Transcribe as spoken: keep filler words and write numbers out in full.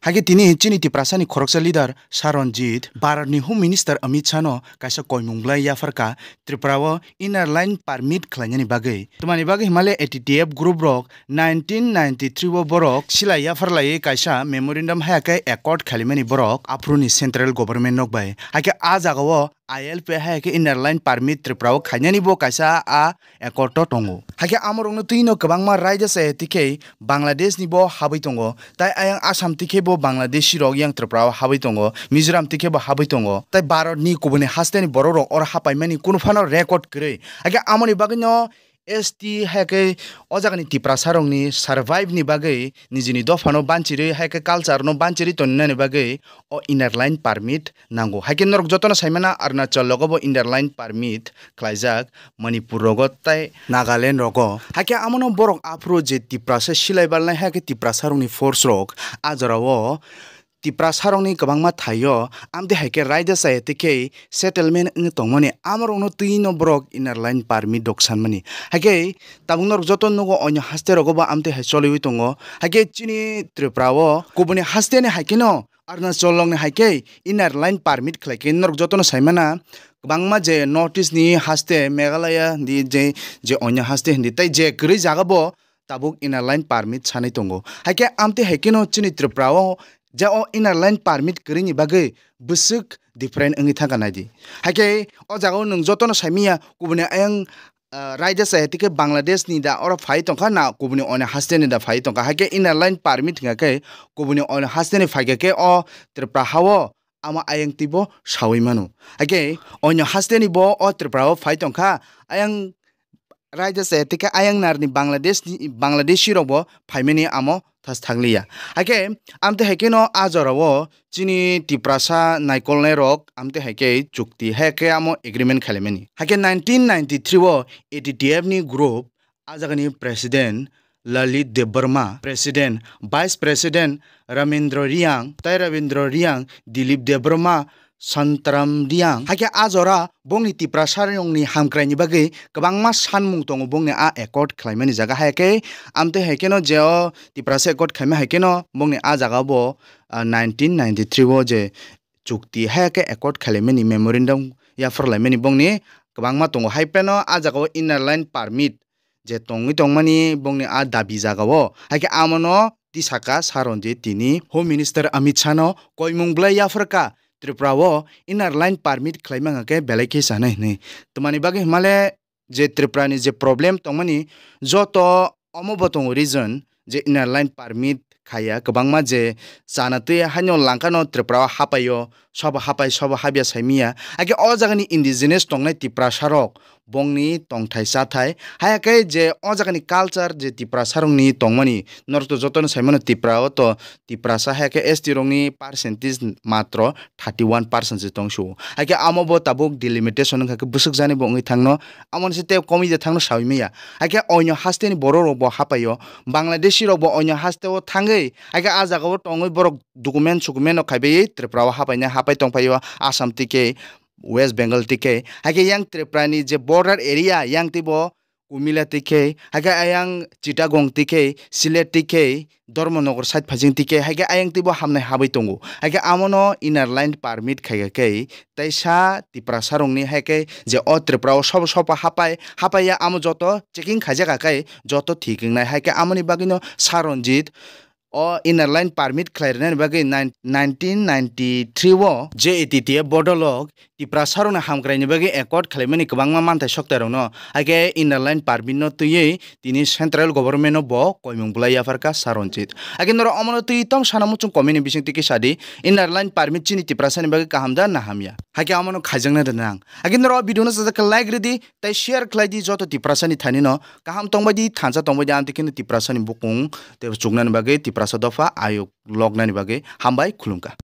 Hakhe tini chini Tiprasani khoroksa leader Saranjit Bharatni Home Minister Amit Shahno kaisa koimung bwlai yapharkha Tripurao Inner Line Permit khlainani bagwi. Twmani bagwi himale A T T F group rok nineteen ninety-three o borok silai yapharlaiwi kaisa memorandum haya khe accord khalimani borok aphuruni central government nok bai. Hakhe a jagao I L P haya khe Inner Line Permit Tripurao khainani bo kaisa a accord o tongo. Hakhe amorokno twino kwbangma raida chaya tikhe Bangladesh ni bo habwi tongo, tai ayang Assam tikhe bo Bangladeshi rok yang Tripura o habwi tongo, Mizoram tikhe bo habwi tongo, tai Bharat ni kubuni haste ni borok rok oro hapaimani kunu phano record kwrwi. Hakhe amoni bagwi no S T hai khe o jaga ni Tiprasa rok ni survive ni bagwi nijini dopha no banchirwi hai khe culture no banchirwi toni nani bagwi o Inner Line Permit nango. Hai khe norok jotono saimana Arunachal rogo bo Inner Line Permit khlaijak, Manipur rogo tai Nagaland rogo. Hai khe amono borok aphuru je Tiprasa silai balnai hai khe Tiprasa rokni force rok a jorao Tiprasa rokni kwbangma thaio amtwi hai khe raida chaya tei khe settlement wngwi tongmani amorokno twino borok Inner Line Permit rok sanmani. Hai khe tabuk norok joto nugo onyo haste rogo bo amtwi hai choliwi tongo. Hai khe chini Tripura o kubuni haste ni hai kheno Arunachal rokni hai khe Inner Line Permit khlai khe norok jotono saimana kwbangma je North East ni haste Meghalaya hindi je, je onyo haste hindi tai je kwrwi jaga bo tabuk Inner Line Permit sanwi tongo. Hai khe amtwi hai kheno chini Tripura o je o Inner Line Permit kwrwini bagwi bwswk different wngwi thangkha naidi. Hai khe o jaga o nwng jotono saimanya kubuni ayang ah, raida chaya tei khe Bangladesh ni da oro phai tongkha na kubuni onyo haste ni da phai tongkha. Hai khe Inner Line Permit hingkha khe kubuni onyo haste ni phaikha khe o Tripura ha o ama ayang twi bo sawi mano. Hai khe onyo haste ni bo o Tripura o phai tongkha ayang raida chaya tei khe ayang nar ni Bangladesh ni, Bangladeshi rok bo phaimani amo thas thakliya. Hai khe amtwi hai kheno a jorao chini Tiprasa naikolnai rok amtwi hai khe chukti hai khe amo agreement khaimani. Hai khe nineteen ninety-three o A T T F ni group a jagani president Lalit Debbarma, president, vice president Ramendra Reang, tai Rabindra Reang, Dilip Debbarma, Santaram Reang. Hai khe a jora bongni Tiprasa rokni hamkraini bagwi kwbangma sanmung tongo bongni a accord khlaimani jaga. Hai khe amtwi hai kheno je o Tiprasa accord khaima hai kheno bongni a jaga bo, ah, nineteen ninety-three o je chukti hai khe accord khlaimani memorandum yapharlaimani bongni kwbangma tongo. Hai pheno a jaga o Inner Line Permit je tongwi tongmani bongni a dabi jagao. Hai khe amono tisaka Saranjit tini Home Minister Amit Shahno koimung bwlai yapharkha Tripura o Inner Line Permit khlaima hwnkha khe belai khe chanai hwnwi. Twmani bagwi himale je Tripura ni je problem tongmani joto omo bo tongo reason je Inner Line Permit khaya kwbangma je chana twi haino langkano Tripura o hapaio sobo hapai sobo habya saimanya. Hai khe o jagani indigenous tongnai Tiprasa rok bongni tongthai chathai. Hai khe je o jagani culture je Tiprasa rokni tongmani, norok to jotono saimano Tripura o to Tiprasa hai khe S T rokni percentage matro thirty one percent se tong su. Hai khe amo bo tabuk delimitation wngkha khe bwswk jani bo wngwi thangno, amo ni se tei komwi de thangno sawi maya. Hai khe onyo haste ni borok rok bo hapaio, Bangladeshi rok bo onyo haste o thangwi, hai khe a jaga o tongwi borok document socument no khaibai Tripura o hapaina hapai tongphaio, Assam tike, West Bengal tike, hai khe yang Tripura ni je border area yang tei bo Kumila tike, hai khe ayang Chittagong tike, Sylhet tike, Dharmanagar side phajing tike, hai khe ayang tei bo hamnai habwi tongo. Hai khe amono Inner Line Permit khaikha khe, teisa Tiprasa rokni hai khe je o Tripura o sobo sobo hapai, hapai ya amo joto checking khaijak khe joto thik wngnai. Hai khe amoni bagwino Saranjit o Inner Line Permit khlai rwnani bagwi nine-, nineteen ninety-three o je A T T F bodolok Tiprasa rokni hamkraini bagwi accord khlaimani kwbangma manthai soktai rokno, hai khe Inner Line Permit no twiwi tini central government no bo koimung bwlai yapharkha Saranjit. Hai khe norok omono twi tong sana muchung comment ni bising twi kisa di, Inner Line Permit chini Tiprasa ni bagwi kaham da na hamya? Hai khe amono khaijaknai da nang? Hai khe norok o video no sajak khe like rwdi tei share khlai di joto Tiprasa ni thani no. Kaham tongbai di, thansa tongbai di, amtwi kheno Tiprasa ni bukung tei chuknani bagwi Tiprasa dopha ayuk loknani bagwi hambai khulumkha.